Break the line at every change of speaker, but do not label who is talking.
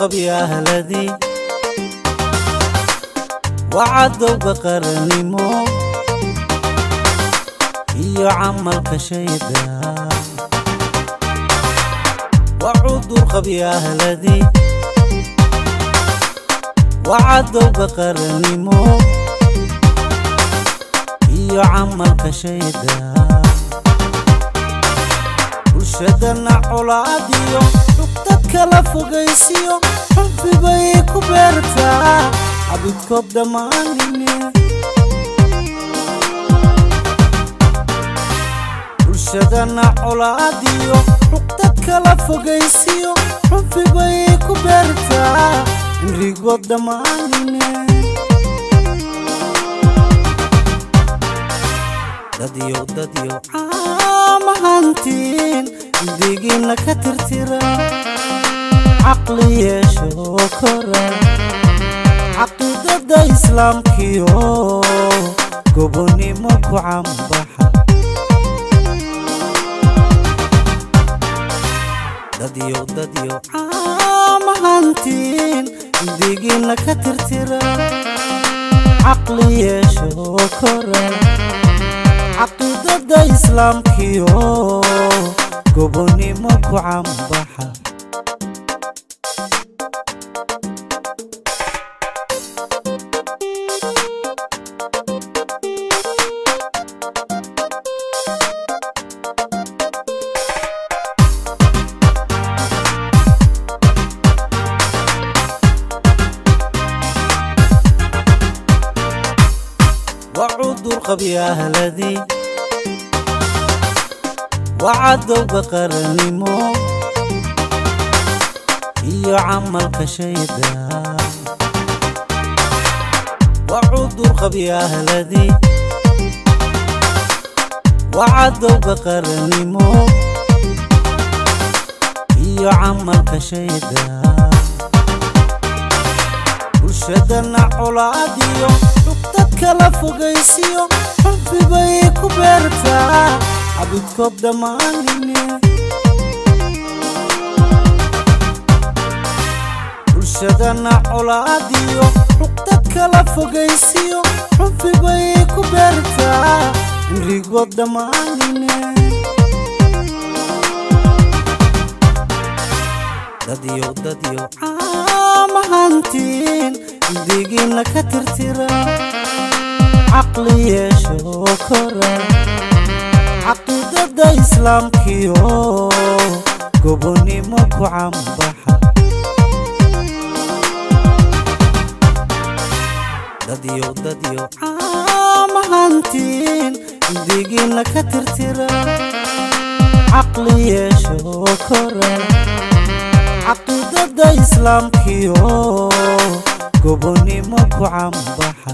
Qabyaaladii waa cadowga qarannimo iyo camalka shaydaan. Waa cudur qabyaaladii, waa cadowga qarannimo iyo camalka shaydaan. Bulshadana colaadiyo dad kala fogaysiyo xunfi bay ku beertaa cabidkood dhammaanine. Bulshadana colaadiyo dad kala fogaysiyo xunfi bay ku beertaa cimrigood dhammaanine. Dadyow, dadyow, caamahantiin digiina ka tirtira, caqli yeesho, kora caqiidada islaamkiyo gobonimo ku cambaxa. Dadyow, dadyow, caamahantiin digiina ka tirtira, caqli yeesho, kora caqiidada islaamkiyo gobonimo ku cambaxa. Waa cudur qabyaaladii, waa cadowga qarannimo iyo camalka shaydaan. Waa cudur qabyaaladii, waa cadowga qarannimo iyo camalka shaydaan. Bulshadana colaadiyo dad kala fogaysiyo xunfi bay ku beertaa cabidkood dhammaanine. Bulshadana colaadiyo dad kala fogaysiyo xunfi bay ku beertaa cimrigood dhammaanine. Dadyow, dadyow, caamahantiin digiina ka tirtira, caqli yeesho, kora caqiidada islaamkiyo gobonimo ku cambaxa. Dadyow, dadyow, caamahantiin digiina ka tirtira, caqli yeesho, kora caqiidada islaamkiyo gobonimo ku cambaxa.